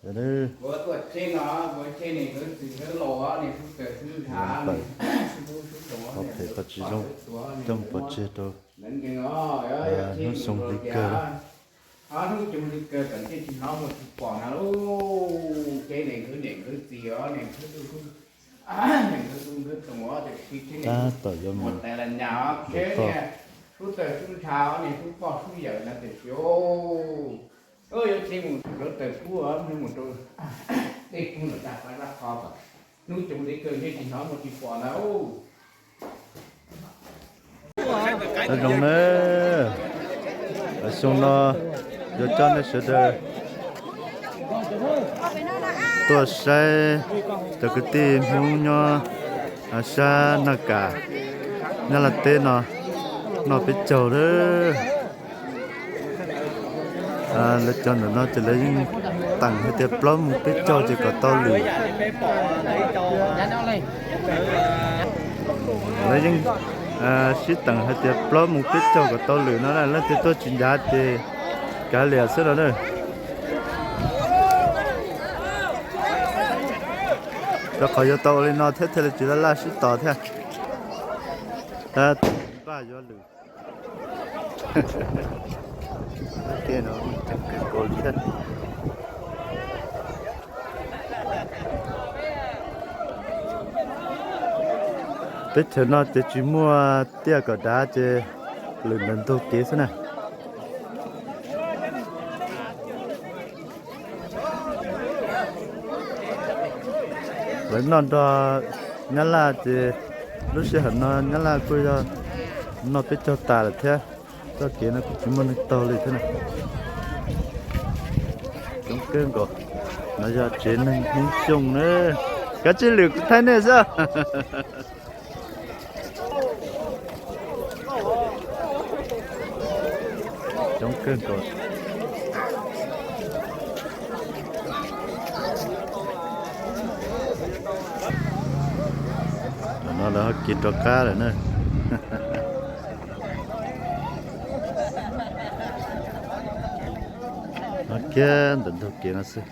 Ua tuaj tsheb no, ua tsheb ne, nkawd txiv nkawd laus ne, sub tawm sub ntshav ne, sub tub sub toom ne, phem qhov tsis zoo, coj mus pov tseg rau hnub xyoo hli kawg. Ob hnub xyoo hli kawg kom tej tsis hnov muaj tsis pom na lauj. Tsheb ne, nkawd niam nkawd txiv os ne, nkawd tub, nkawd tub nkawd toom os, tiam sis tsheb ne, tab tom yuav mus tais las nyas os, tsheb ne, sub tawm sub ntshav os ne, sub poj sub yawm na tiam sis yuav tsheb mus sub tawm sub os, mus rau dej kub nram tag qab zab qho kom hnub xyoo hli kawg tej tsis hnov muaj tsis pom na. Nyob zoo na, xyoo no yuav coj nej sawv daws tuaj saib cov kwv tij Hmoob nyob sab Naj Kas, Nyab Laj teb no noj peb caug lawm. Lawv cov ntawm no ces lawv yeej teem hais tias plaub moos peb caug ces kom tau lwm. Lawv yeej sib teem hais tias plaub moos peb caug kom tau lwm no, leej twg tuaj tsis ncav ces kav liam xwb no na. Rau qhov yuav tau ua li no thiab thiaj li tsis laj laj sib tos thiab. Tab npaj yuav lwm. Teb chaws no ces tsis muaj tiaj kom dav ces lwm ntawm ntug kev xwb na. Lawv noj nrog Nyab Laj ces lub sij hawm no Nyab Laj kuj yog noj peb caug tas lawm thiab. Txoj kev no kuj tsis muaj neeg taug li thiab na. Coob kawg nkaus. No yog tsev neeg Hmoob Xyooj na. Kav tsij lwm kuv thaij nej xwb. Coob kawg nkaus. Tam no lawv ho kis rov qab lawm na. No kiag ntawm ntug kev no xwb.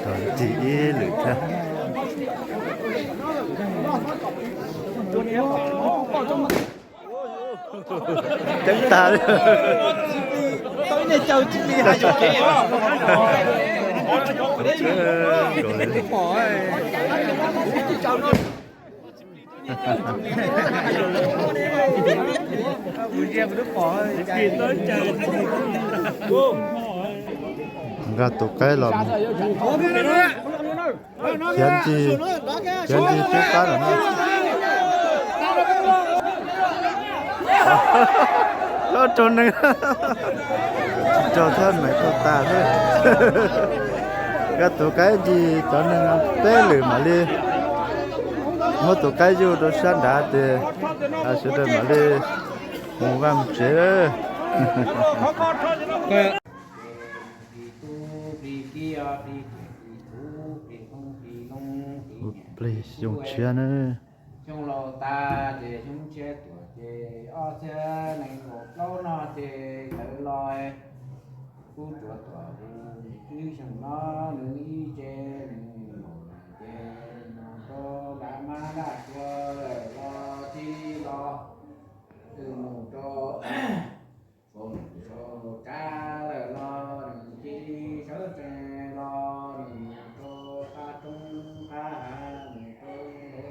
Tau tig ib lwm thiab. Ceeb tas li. Nkag tus qaib los mus. Khiav ncig, khiav ncig peb pab lawm no. Yob raug neeg, raug thiab meem tau tas xwb. Nkag tus qaib ncig cov neeg peb lwm mam li muab tus qaib yuj rau sab nrad ces sawv daws mam li mus vaj mus tsev. Plig xyoo tshiab na. Xyoo laus tas ces xyoo tshiab tuaj ces ob txhiab nees nkaum plaub no ces lawv los kuj tsuas tuaj hu. Lub xyoo no nws ib tse nws laus lawm ces mus rau nram mab nraj tsua lawm los tsis los, mus rau Mus rau tsav lawm los nws cia li sawv tsees los, nws mus rau qab roob qab hav, mus rau rooj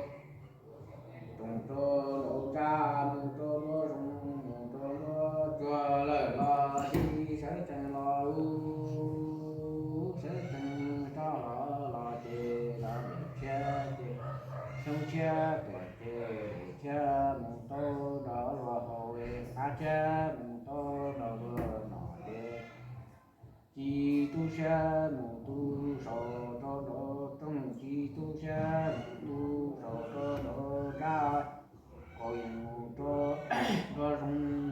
rau nraum nraj, mus rau nruab zoov, mus rau nruab tsuag lawm los cia li sawv tsees los, sawv tsees rov los los ces los daim tshiab ces xyoo tshiab tuaj ces daim tshiab mus tau nrog luag haus, qab tshiab mus tau nrog luag nom ces ci tub siab mus tu saum rau nraum rooj, ci tub siab mus tu saum rau nraum nraj, kaus yees mus rau nruab zoov,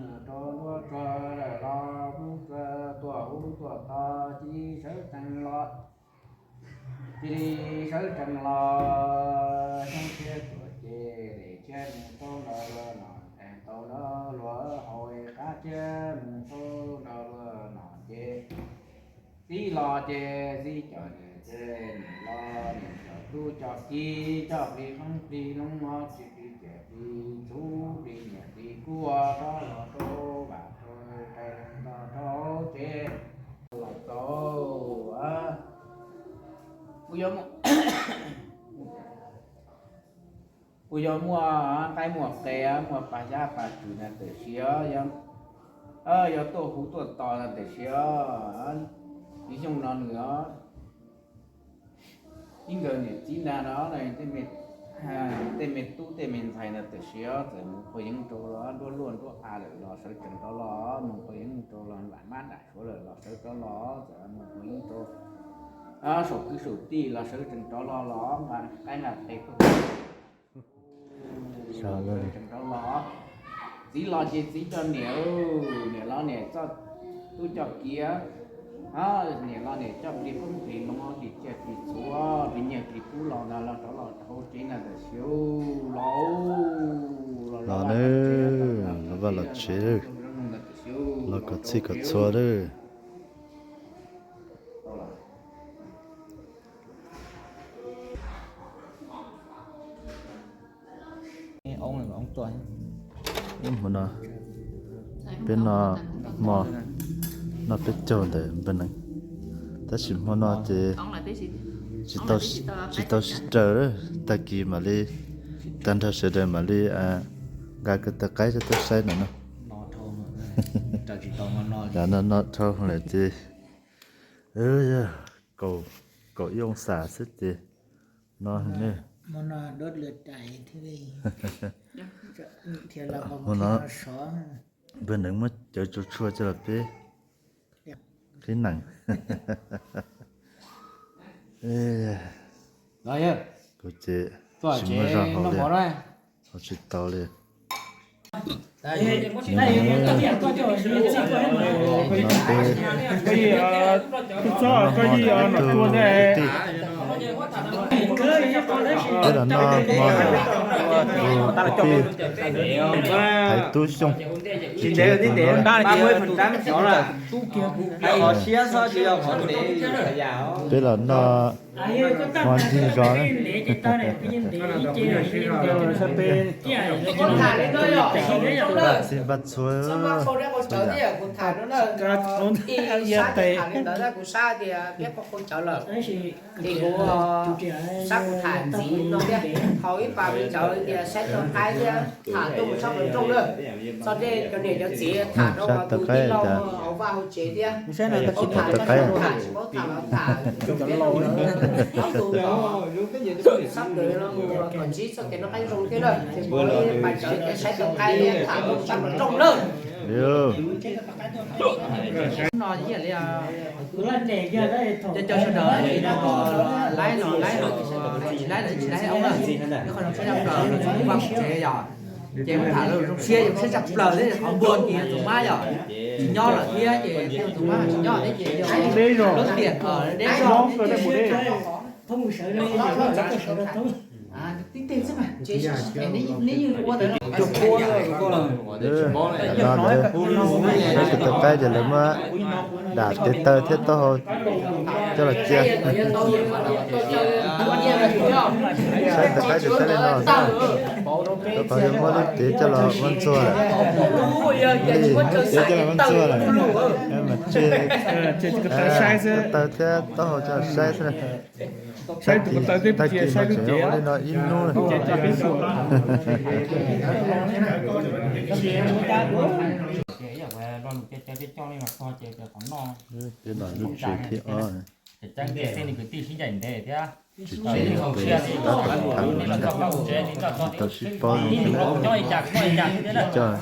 mus rau nruab tsuag lawm los, hub tsuag tuaj hub tuaj tod cia li sawv tsees los. Cia li sawv tsees los, xyoo tshiab tuaj ces daim tshiab mus tau nrog luag nom, tau nrog luag haus, qab tshiab mus tau Txiv los ces txiv cov niam, ces niam los niam cov tub cov kiv, coj plig qoob plig loo, plig plig ciaj plig txhuv, plig nyiaj plig kub, rov los rau vam rau rau rau tsev los tau. Kuv yuav, kuv yuav muaj nqaij muaj qe, muaj pas yab pas tswm na tam sim os, yuav tuaj hu tuaj tos na tam sim os. Ib xyoos no nws os, ib nkawd niam txiv ntag no, tej me tub tej me ntxhais na tam sim os txawm mus phuaj yeeb rau los nruab luaj nruab av lawm los sawv tsees rov los, mus phuaj yeeb rau los nram mab nram suav lawm los sawv rov los, txawm mus phuaj yeeb rau saum kwv saum tij los sawv tsees rov los los nqa qaib nqa qe tuaj. Txiv los ces txiv coj niam, niam los niam coj tub coj kiv, niam los niam coj plig qoob plig loo, plig ciaj plig txhuv, plig nyiaj plig kub los ntag, los rov los rau hauv tsev na tam sim os. Los, los vaj los tsev, los kom txhij kom txhua lawm. Hmo no, peb noj hmo, noj peb caug ntawm npawg Neev, tab sis hmo no ces tsis tau sib raws, tag kis mam li, tag nrho sawv daws mam li nqa ko taw qaib coj tuaj saib no no. Noj dhau lawm ces, yog kaum ib oo xas xwb ces no ne. Hmo no npawg Neev muab cawv tsuag tsuag coj los peb qhib nees. Kuv ces tsis muaj zog hauv li, hauv tsis tau li. Peb los noj hmo ntawm kwv tij Thaiv Tub Xyooj. Peb los noj hmo ncig zos na. Txij npaj txhua, kuv tham li ntawd kuv sab tias peb qhov qhau cawv lawm, ces kuv sab kuv tham ntxiv no thiab, thaum ib pas me cawv tias saib tau qaib thiab tham tuaj mus sab qhov rooj na, txog tej cov niam cov txiv tham rau tus tij laug hauv vaj hauv tsev thiab, kuv tham tau qaib tham tsis paub tham los tham, ob tug sab plaws no mus kom ntsib txoj kev noj qab zoo thiab na, ces kuv ib pas cawv tias saib tau qaib thiab tham tuaj mus sab qhov rooj na. No ib yam li cov sawv daws laib no laib, tsis laib lawm tsis laib, qhov zoo siab tshaj plaws, vaj tsev yom, ces mus tham lawv zoo siab zoo siab tshaj plaws thiab, qhov npua kiag tus mab yom, tsis nyob lawm thiab ces tus mab tsis nyob thiab ces yog lub tiam deb zog. Saib tus qaib ces lawv muab dam tes taw thiab taub hau coj los cia. Saib tus qaib ces saib li no xwb, rau qhov yuav muab lub cev coj los ua ntxuag lawm. Lub cev coj los ua ntxuag lawm, mas tseg tes taw thiab taub hau coj los saib xwb. Saib tus ko taw twb tag kis no tseem ua li no ib hnub. Peb los lub tsev thib ob, tsis tau tham lawm, tsis tau sib paub zoo thiab, tsis coj.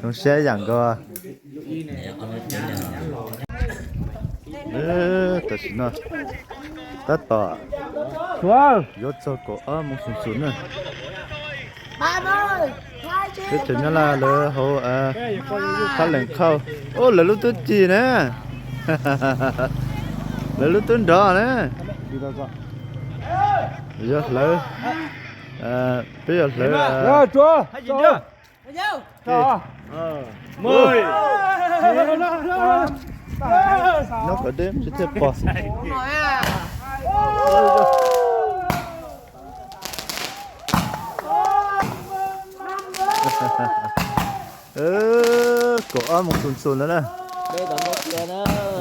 Zoo siab yam nkaus. Tam sim no tab tom yuav txog kaum ob moos xus xus na. Teb chaws Nyab Laj lawv hauv thab lees khauj, ub, lawv lub tub cim na, lawv lub tub nrov na, yuav hlawv. Peb yog hlawv nyob kom deb tsis thiaj pom. Kaum ob moos xus xus lawm na.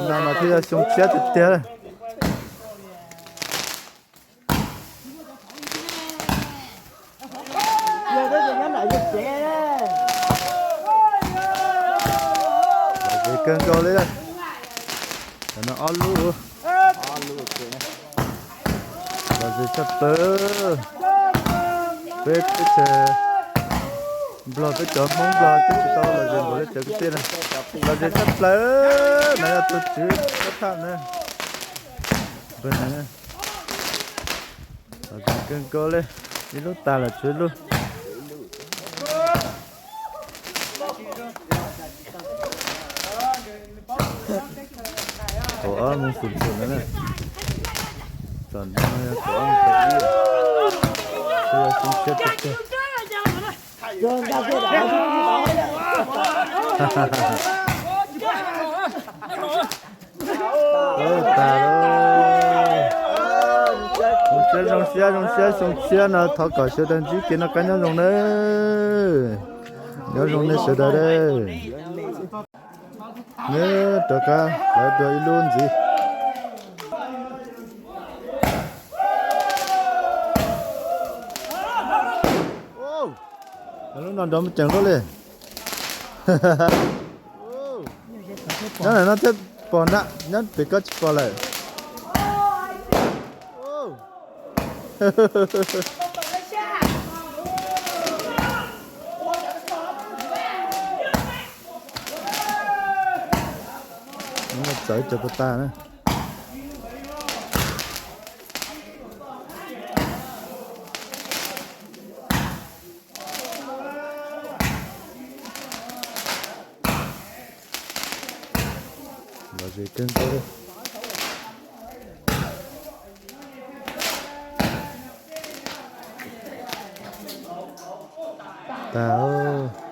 No mas thiaj yog xyoo tshiab tiag tiag. Lom zem kawg nkaus li. Tam no ob lub, lom zem tshaj plaws. Peb teb chaws Nplog, peb cov Hmoob Nplog twb tsis tau lom zem npaum li cov kwv tij na. Lom zem tshaj plaws. No yog tus tswv Kab Thaj na. Npawg no lom zem kawg nkaus li. Ib lub tas lawm tshuav ib lub. Kaum ob moos xus xus lawm na. Tam no yog kaum ob moos xus xus, yog xyoo tshiab tiag tiag. Tag lawm. Zoo siab, zoo siab, zoo siab, xyoo tshiab no thov kom sawv daws ntsib kev noj qab nyob zoo nawb. Nyob zoo nej sawv daws. Neb rov qab hlawv dua ib lub ntxiv. Lub no nrov muaj ceem luaj li. Nyob ntawm no thiaj pom na, nyob pem ko tsis pom lawm. Txawv cov puas tas na. Lom zem kawg nkaus li. Tag.